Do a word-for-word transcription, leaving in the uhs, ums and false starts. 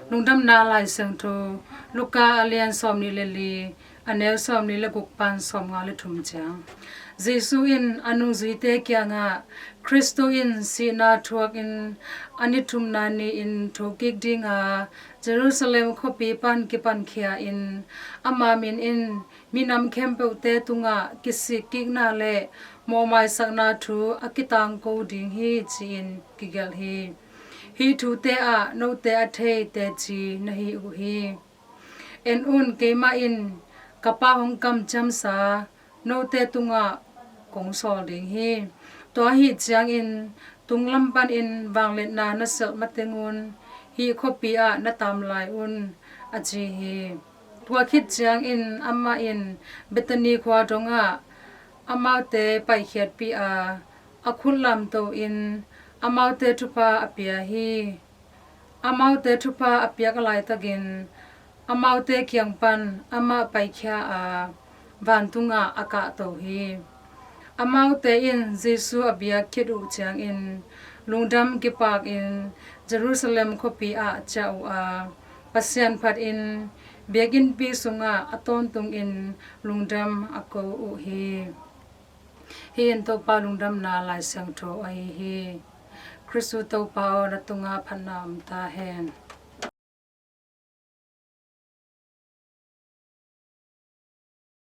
Lungdamna Lai Siangtho, Luka a lian sawmnih le li, a neu sawmnih le guk pan sawmnga le thum ciang. Jesu in a nungzuite kiangah, Khristu in sihna thuakin a ni thumna ni-in thokik dinga Jerusalem khuapi pan kipankhia in ama min in minam khempeuhte tungah kisikkikna le mawhmaisakna thu a kitangko ding hi, ci-in kigelh hi. Hih thute ah note a thei teci na hi uh hi. En un, keimah in ka Pa hong kamciamsa note tungah kong sawl ding hi. Tua ahih ciangin tunglam panin vangliatna na selh matengun hih khuapi ah na tam lai un, a ci hi. Tua khit ciangin amah in Bethany khua dongah amaute paikhiatpih a, a khut lamto in amaute thupha a pia hi. Amaute thupha a piak laitakin amaute kiang pan amah paikhia a, vantungah a kahto hi. Amaute in Jesu a biak khit uh ciangin lungdam kipakin Jerusalem khuapi ah ciah uh a, Pasian phatin biakinnpi sungah a tawntungin lungdam a ko uh hi. Hih in Topa Lungdamna Lai Siangtho ahi hi. Khristu Topa aw, na tungah phatna om ta hen.